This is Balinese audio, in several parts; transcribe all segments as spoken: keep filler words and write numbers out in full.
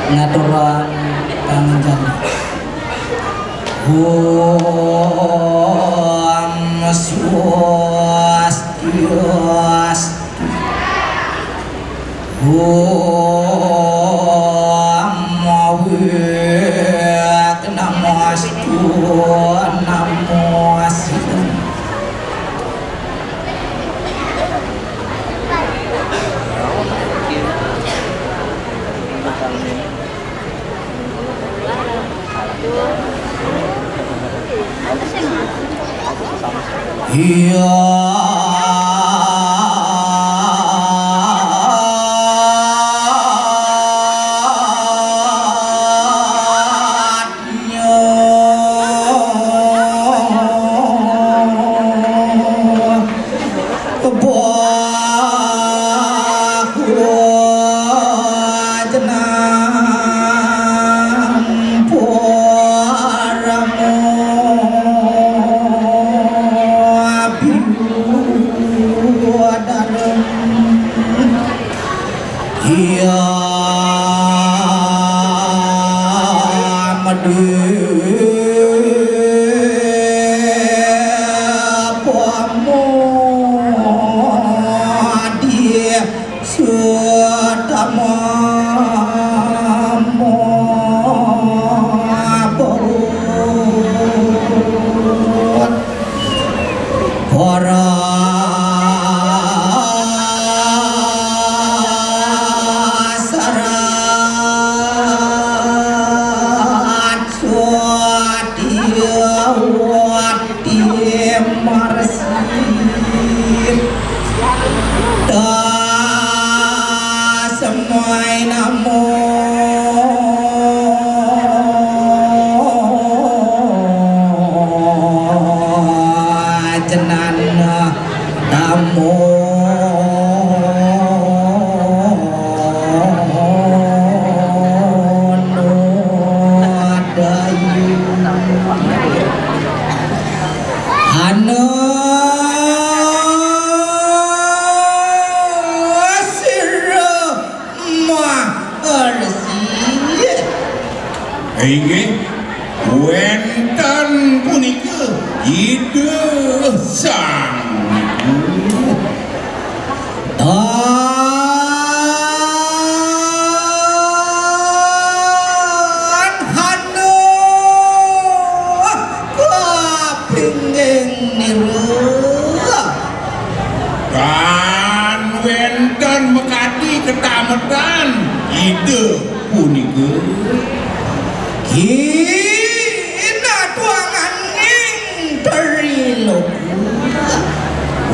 Ngaturang panganjali. Om Swastiastu. Om Awik Namastu Namastu. Iya. Iya, madu pamodi sudama mabut. Para sarat satia wati marsit. Tasmai namo jenana tamo dayu. Ana sira maharsi. Inggih, wénten punika Ida Sang Ibu. Tan hana kapingging nira. Tan wénten makadi katametan Ida punika. Kinatuanganing triloka.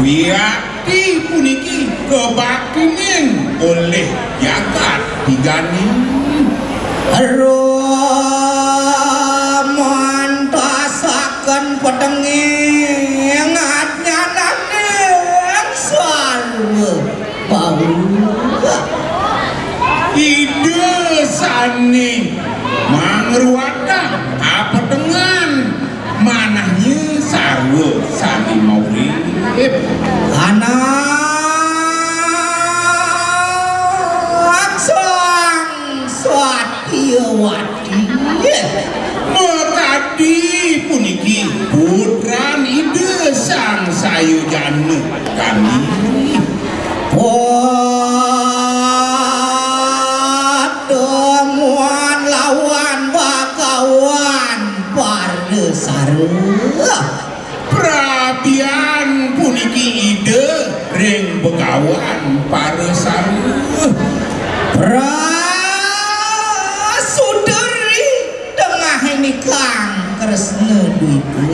Wiakti puniki kabaktinin olih jagat tigani. Rumantasaken petenging adnyananing sarwa Pauh. Ida sané mangruatang kapetengan manahnya sarwa sané maurip. Anak Sang Satyawati. Makadi puniki putran Ida Sang Sayojana kami. Patemuan lawan Bagawan Parasara. Prabian puniki Ida ring Bagawan Parasara. Prasuderi tengah inikang Kresna Dwipa.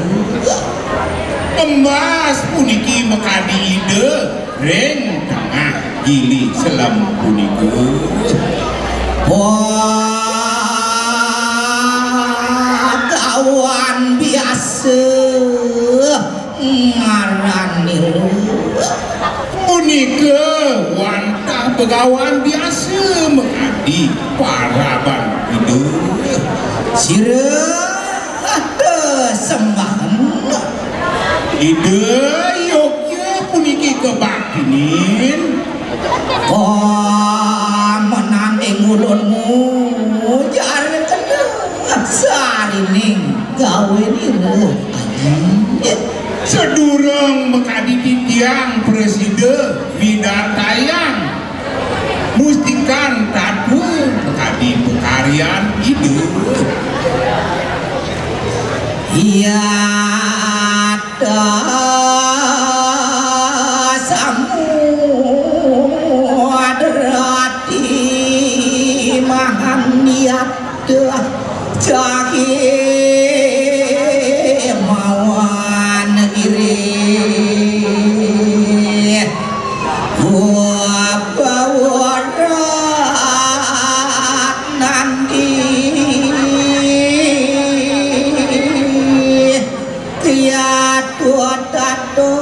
Embas puniki makadi Ida ring tengah gili selem punika. Bagawan biasa ngaranira. Punika wantah Bagawan biasa makadi paraban Ida. Sira kasembahan. Ida yogya puniki kabaktinin. Kamenan ing ulunmu. Mustikan tatu kadi pakaryan Ida. Iya ta samudrati mahan yata jahi mawan iri. Bawarat nandi tiada tato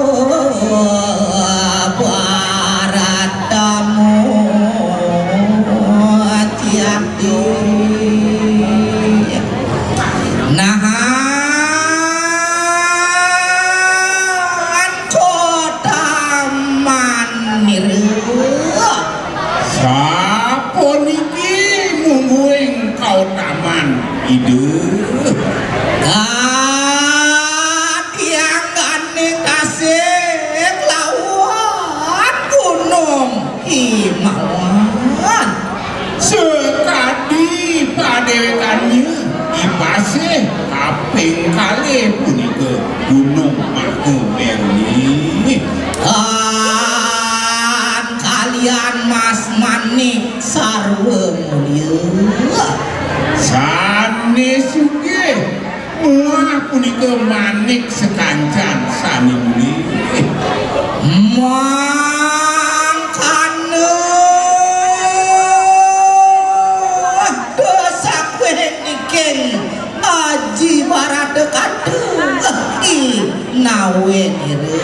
barat tamu tiati. Nahan kota manira. Sapuniki mungguing kautaman Ida. Katianggane tasih lawan gunung Himawan. Sakadi padéwékannya ipasih kaping kalih punika Gunung Mahamerni. Kan kalian Mas Manik sarwa mulya. Sané sugih muah punika manik sakancan sané mulih. Mangkana sakuweh niking Aji Barata Kata i nawe nira.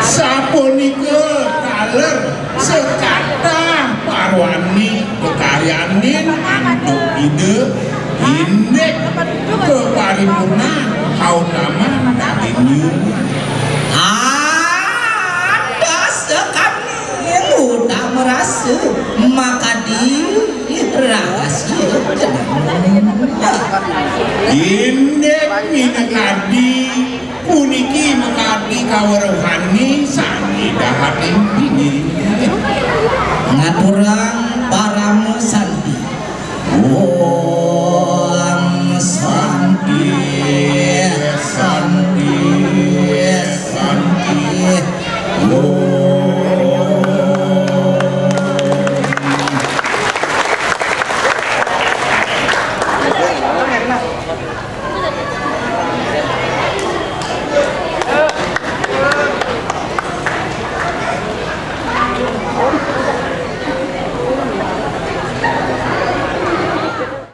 Sapunika taler sakatah parwani pakaryanin antuk Ida indik kaparipurnan kautaman dagingnya. Anda sakami utama rasa makadi rahasia jenengan. Indik minakadi puniki makadi kaweruhani sami dahating dini. Ngaturang parama santi. Om Santi, Santi, Santi. Om.